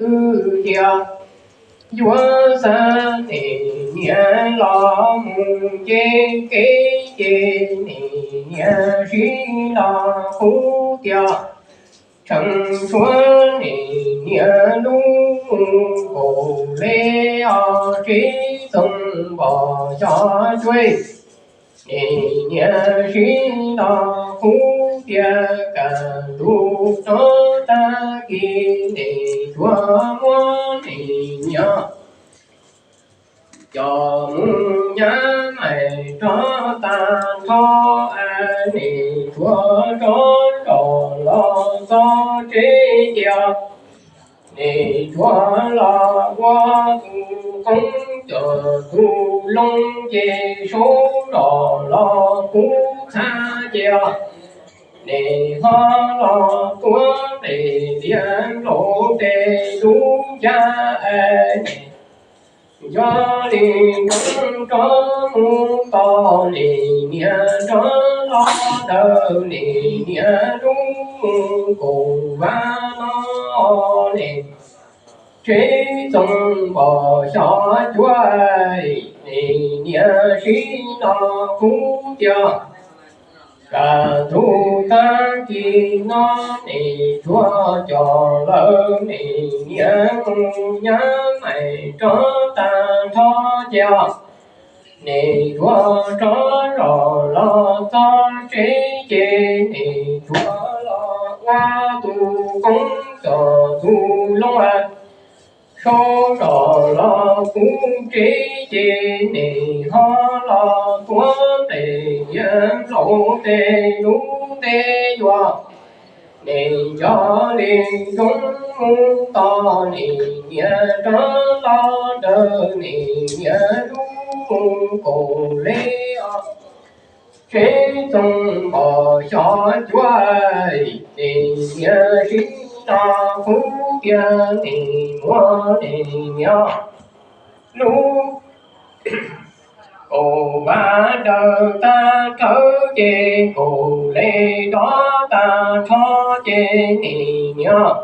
twb tias yuav xa niam niam los mus nce kev ces niam niam sib los qub tias tseem tshuav niam niam lub kaum li os, tsev txoos npos xyov cuaj. Niam niam sib los qub tias kaj ntug rov tag kis niam tshuav muab niam niam coj mus nyab mais rov tag nrho, niam tshuav rov zaum los txog tsev tias niam tshuav los ua tus qoob coj tus loo ces saub zoj los kuv txhab tias niam ho los tuav nqe tias nplaum tes lub caj es niam cov li nrov rov mus tos niam niam rov los ntawm niam niam lub kaum vaj no ne. Tsev txoos npos xyov cuaj, niam niam sib los qub tias kaj ntug tag kis no niam tshuav coj lawm niam niam mus nyab mais rov tag nrho ces niam tshuav rov zaum los txog tsev ces niam tshuav los ua tus qoob coj tus loo, saub zoj los kuv tsev ces niam ho los tuav nqe tias nplaum tes lub ntev yuav. Niam cov li nrov mus tos niam niam rov los ntawm niam niam lub kaum li os. Tsev txoos npos xyov cuaj, niam niam sib los qub tias niam muab niam niam lub kaum vaj daws tag rhawv ces kaum li rov tag nrho ces niam niam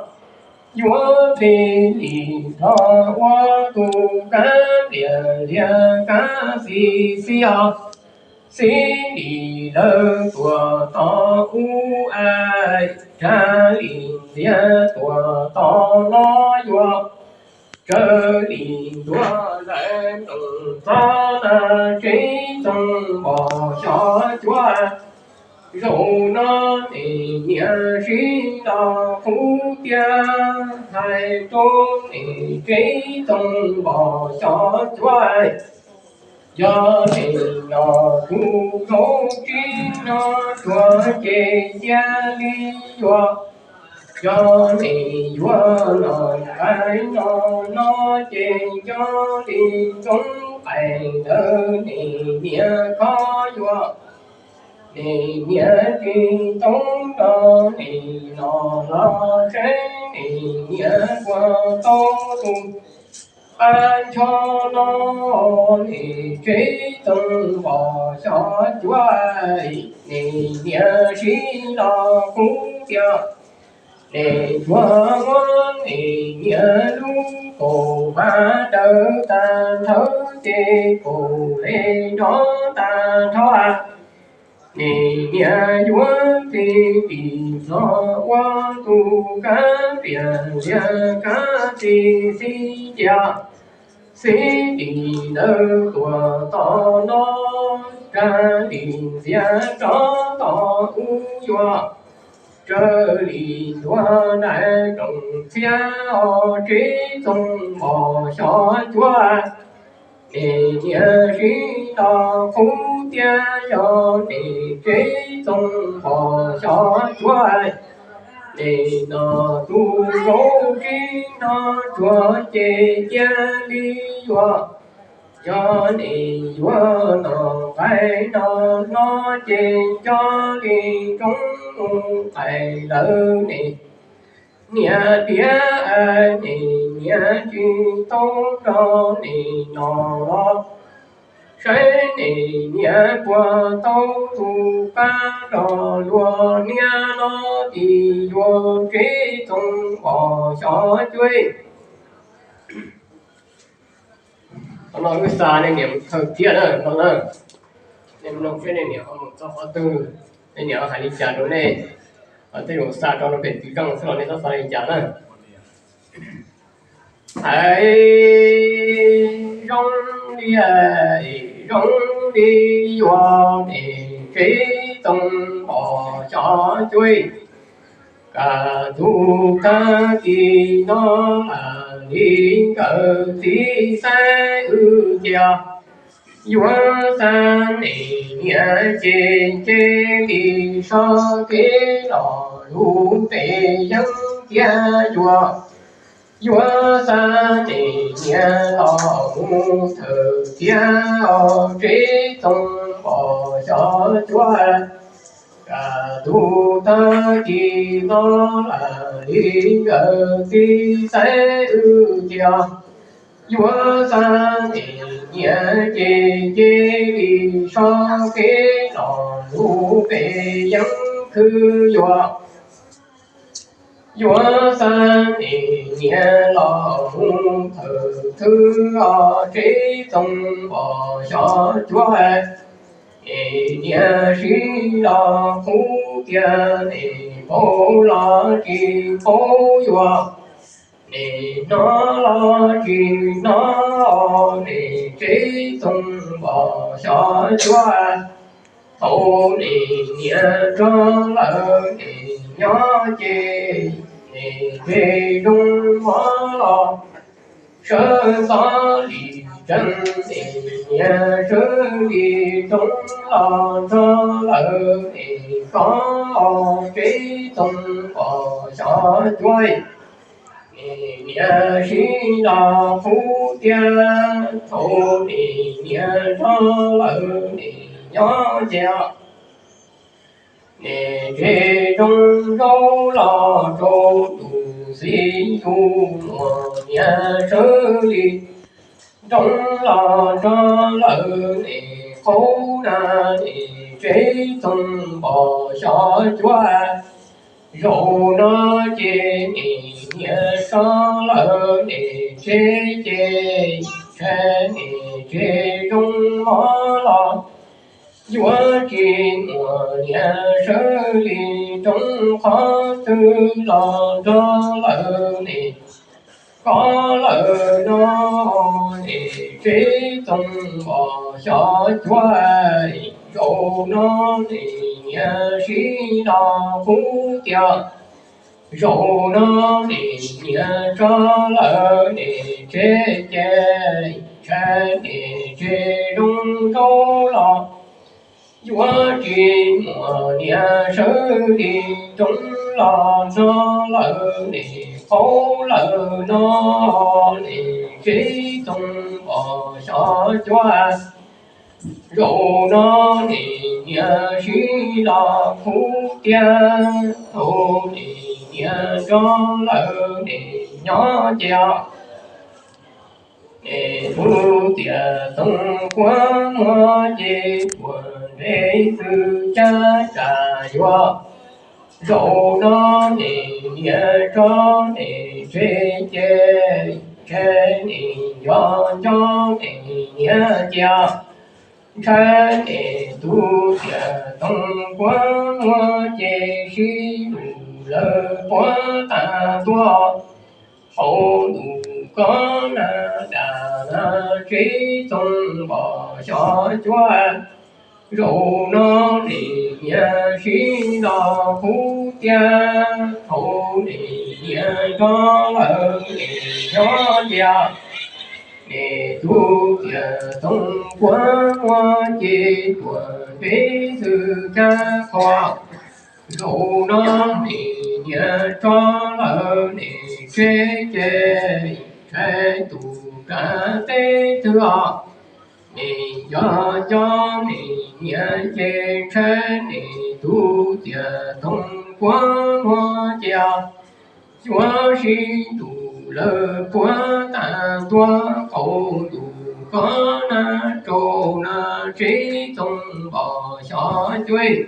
yuav txij li los ua tus kab pliam lias kab xis xis os. Xib lis lawv tuaj tos ub a, Tsav Lis Ntxias tuaj tos no yuav. Tsav Lis Ntuag lawv nug txog na tsev txoos npos xyov cuaj. Zaum no niam niam sib los qub tias hais rau niam tsev txoos npos xyov cuaj. Yog niam los tus zaub tsis no tsuag ces cia li yuav. Yog niam yuav los nqaij no no ces nco li roob qais ntawd niam niam kho yuav. Niam niam tsis tau nrog niam los los saib niam niam puas tau tus pab ncho no. Niam tsev txoos npos xyov cuaj, niam niam sib los qub tias niam tshuav muab niam niam lub kaum vaj daws tag nrhawv ces kaum li nrov tag nrho. Niam niam yuav txij li los ua tus kab pliam lias kab xis xis cia. Xib lis lawv tuaj tos no, Tsav Lis Ntxias rov tos ub yuav. Tsav Lis Ntuag nraim rooj txhiab os, tsev txoos npos xyov cuaj. Niam niam sib los qub tias yog niam tsev txoos npos xyov cuaj. Niam no tus zaub tsis no tsuag ces cia li yuav. Yog niam yuav los nqaij no no ces nco li roob qais lawm niam niam tiag, niam niam tsis tau nrog niam los los saib niam niam puas tau tus pab nrog luag niam no tim yuav tsev txoos npos xyov cuaj. Qhov no wb xa nej niam mus khaws thiab na no na. Nej mloog seb nej niam ho mus txog qhov twg, nej niam hais li cas rau nej. Tej zaum xa rau pem tiv zaj xwb los nej txhob xav li cas na. Hais zoo li, zoo li yuav es tsev txoos pom xyov cuab, kaj ntug tag kis no lam li nkawm txiv xaiv wb cia. Yuav xa niam ces cia li so kev los lub pes yeeb thiab yuav. Yuav xa niam los mus thawm thiab os tsev txoos pom xyov cuab, kaj ntug tag kis no lam li nkawm txiv xaiv wb cia. Yuav xa niam ces cia li so kev los lub pes yeeb khwb yuav. Yuav xa niam los mus thawm thwb os tsev txoos pom xyov cuab, es niam sib los qhuab tias nim paub los tsis paub yuav, nim hnov los tsis hnov, nim tsev txoos pom xyov cuab. Thaum nim niam tso lawm nim nyob ces nim ntshe zoo mov los sawv ntxov li tseeb, nim niam sawv li roob los tso lawm nim koj tsev txoos pom xyov cuab. Nim niam sib los qhuab tias thaum nim niam tso lawm nim nyob ces nim ntshe zoo zaub los rau tus xib tus muam niam sawv li roob los tso lawm nim qaub na, nim tsev txoos pom xyov cuab. Zaum no ces nim niam so lawm nim tsev ces ntshai nim tsev zoo mov los yuav tsis muaj niam sawv li roob qhov twg los nrog lawm nim koj lawm no nim tsev txoos pom xyov cuab. Zaum no nim niam sib los qhuab tias zaum no nim niam tso lawm nim tsev ces ntshai nim tsev zoo zaub los yuav tsis muaj niam sawv li roob los nrog lawm nim qaub lawm no nim tsev txoos pom xyov cuab. Zaum no nim niam sib los qhuab tias thaum nim niam nrog lawm nim nyob ces nim tus tiam toom quab muag ces tuam ntsej xwb caj tsam yuav. Zaum no nim niam tso nim tsev ces ntshai nim yog nco nim niam cia. Ntshai nim tus tiam toom quab muag ces sib lus lawv puab tas tuaj. Hauv ntuj koj na dam na tsev txoos pom xyov cuab. Zaum no nim niam sib los qhuab tias thaum nim niam nrog lawm nim nyob cia. Nim tus tiam toom quab muag ces tuam ntsej xwb caj qhua. Zaum no nim niam tso lawm nim tsev ces ntshai tus kav teb twg os. Nim yog cov nim niam ces ntshai nim tus tiam toom quab muag cia. Yuav sib ntus lawv puab tas tuaj qaum ntuj koj na rau na tsev txoos pom xyov cuab.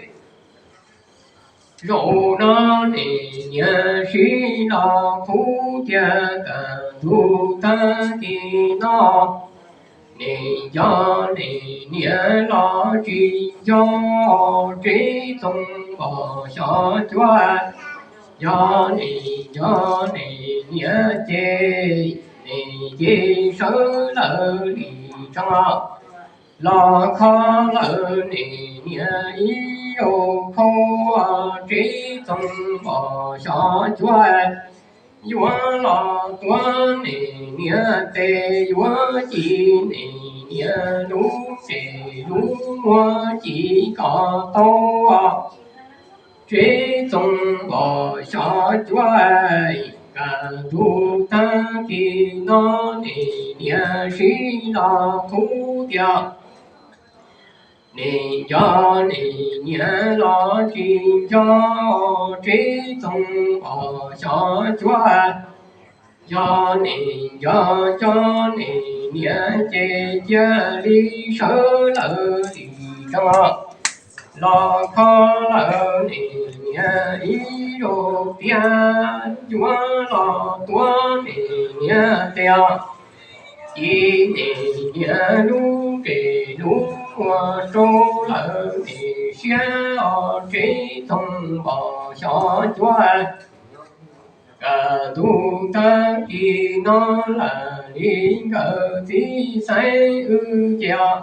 Zaum no nim niam sib los qhuab tias kaj ntug tag kis no, nim cov nim niam los tsis nco, Tsev Txoov Npos Xyov Cuab. Yog nim nco nim niam ces nim ces sawv lawm li tsev los kho lawm nim niam ib zaug khau, Tsev Txoov Npos Xyov Cuab. Yuav los tuav nim niam tes, yuav ci nim niam lub tsev lub muag ci kom tau. Tsev Txoov Npos Xyov Cuab, kaj ntug tag kis no nim niam sib los qhuab tias, nim nco nim niam los tsis nco, Tsev Txoov Npos Xyov Cuab. Yog nim nco cov nim niam ces cia li sawv lawm li tsev los kho lawm nim niam ib zaug tiag, yuav los tuav nim niam tes, ci nim niam lub tsev lub muag rau lawm nim siab os, Tsev Txoov Npos Xyov Cuab. Kaj ntug tag kis no lam li nkawm txiv xaiv wb ces,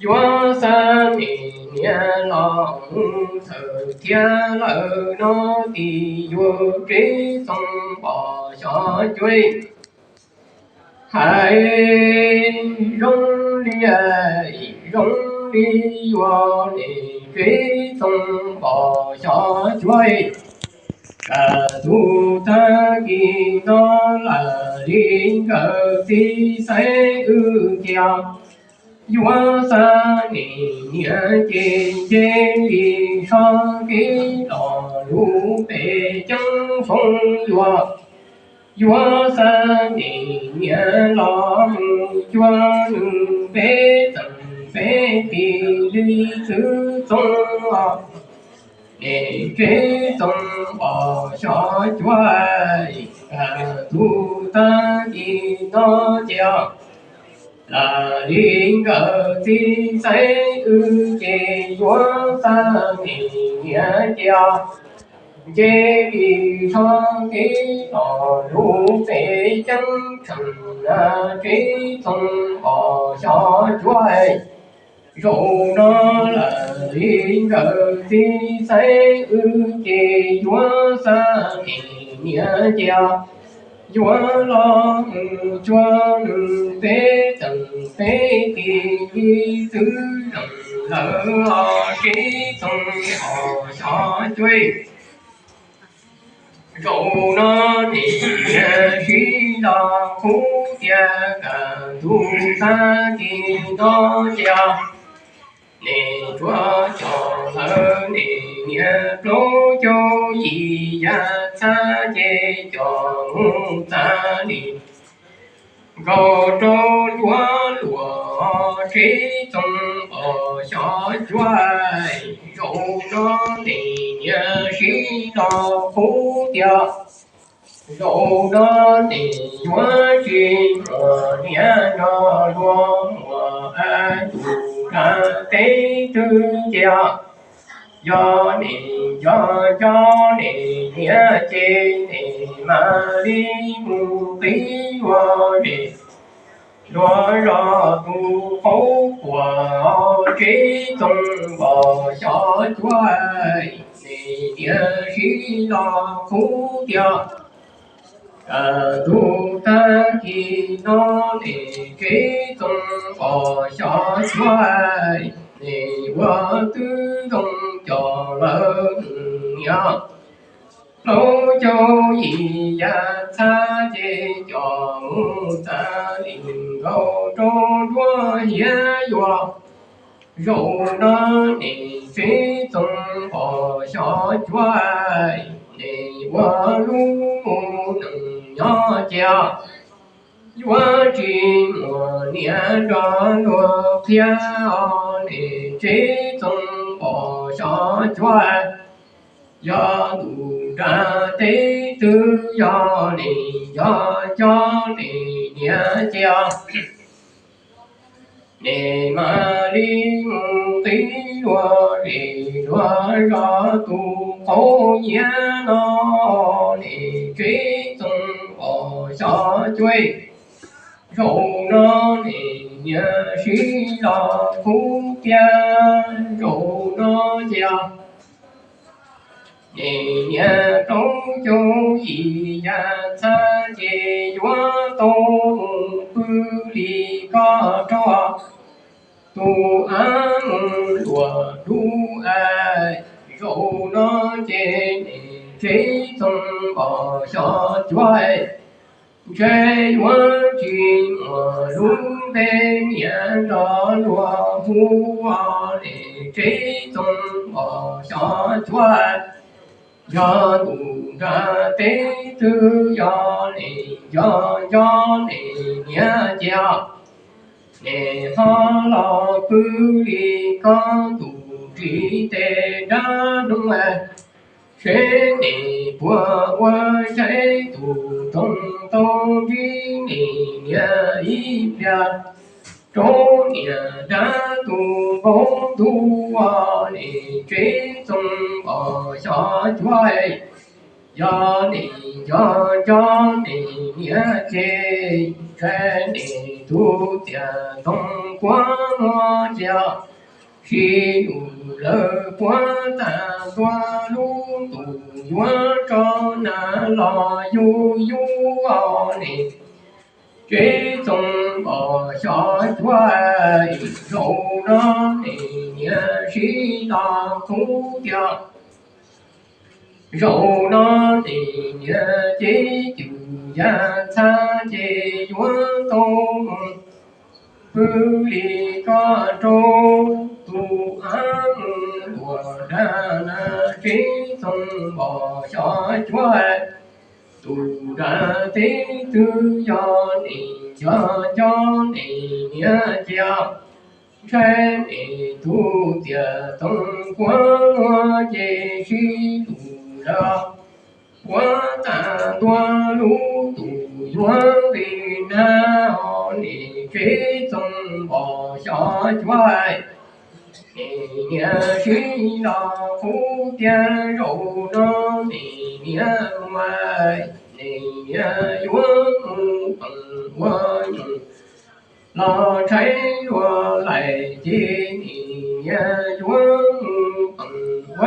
yuav xa nim niam los mus txhawm thiab lawm no, tim yuav Tsev Txoov Npos Xyov Cuab. Hais zoo li, zoo li yuav nim Tsev Txoov Npos Xyov Cuab. Kaj ntug tag kis no lam li nkawm txiv xaiv wb ces, yuav xa nim niam ces nce li sab kev los lub pem ceeb foob yuav, yuav xa nim niam los mus cuag nws peb txeem peb tis li Tsev Txoov, nim Tsev Txoov Npos Xyov Cuab. Kaj ntug tag kis no ces, lam li nkawm txiv xaiv wb ces yuav xa nim niam ces, nce li sab kev los lub pem ceeb tsheej na, Tsev Txoov Npos Xyov Cuab. Zaum no lam li nkawm txiv xaiv wb ces yuav xa nim niam ces, yuav los mus cuag nws peb txeem peb tis li Tsev Txoov lawm os, Tsev Txoov Npos Xyov Cuab. Zaum no nim niam sib los qhuab tias kaj ntug tag kis no ces, nim tsuav cov lawm nim niam plaub caug yim yav txhab ces cov mus txav li nkaus rau luag luag, Tsev Txoov Npos Xyov Cuab. Zaum no nim niam sib los qhuab tias, zaum no nim yuav tsis muaj niam nrog luag muaj a tus dab teb twg ces, yog nim nco cov nim niam ces nim mam li mus qhib luag zej luag zos tus qauv quas, Tsev Txoov Npos Xyov Cuab. Nim niam sib los qhuab tias, kaj ntug tag kis no nim Tsev Txoov Npos Xyov Cuab, nim ua tib zoo cov lawm niam plaub caug yim yav txhab ces cov mus txav li nkaus rau nruab hiav yuav. Zaum no nim Tsev Txoov Npos Xyov Cuab, nim ua lub mus neej nyob cia, yuav tsis muaj niam nrog luag qhia os, nim Tsev Txoov Npos xyov cuav, yog ntuj nrag teb twg yog nim cov cov nim niam ces nim mam li mus qhib luag zes luag zos tus qauv nyiav no, nim tsev txoos pom xyov cuav. Zaum no nim niam sib los qub tiag, zaum no ces nim niam plaub caug yim yav txha ces yuav tau mus pw li koj rog tus av mus luam dub a. Zaum no ces nim tsev txoos pom xyov cuav, ntshe yuav tsis muaj lub npe niam nrog luag hu, nim tsev txoos pom xyov cuav. Yog ntuj nrag teb twg yog nim cov cov nim niam ces nim ho los pw li koj tus ntsis tes nrab noo, seb nim puas ua saib tus roog tau ntsib nim niam ib pliag. Rau niam dab tus npau ntuj, nim tsev txoos pom xyov cuav. Yog nim cov cov nim niam ces ntshe nim tus tiam ntoo puab muag ces sib lus lawm puab tag ntua lub ntuj yuav tso nas los yug yug nim tsev txoos pom xyov cuav. Zaum no nim niam sib los qub tiag, zaum no nim niam ces cwm yam txha ces yuav tau mus pw li koj rau tus av mus luam dag nas tsev txoos pom xyov cuav. Ntuj nrag teb twg yog nim cov cov nim niam ces ntshe nim tus tiam ntoo puab muag ces sib lus lawm puab tag ntua lub ntuj yuav nqis nag, nim tsev txoos pom xyov cuav. Nim niam sib los qub tiag, zaum no nim niam mus, nim niam yuav mus peem ua nyoos los tshaib luag lais ces nim niam yuav mus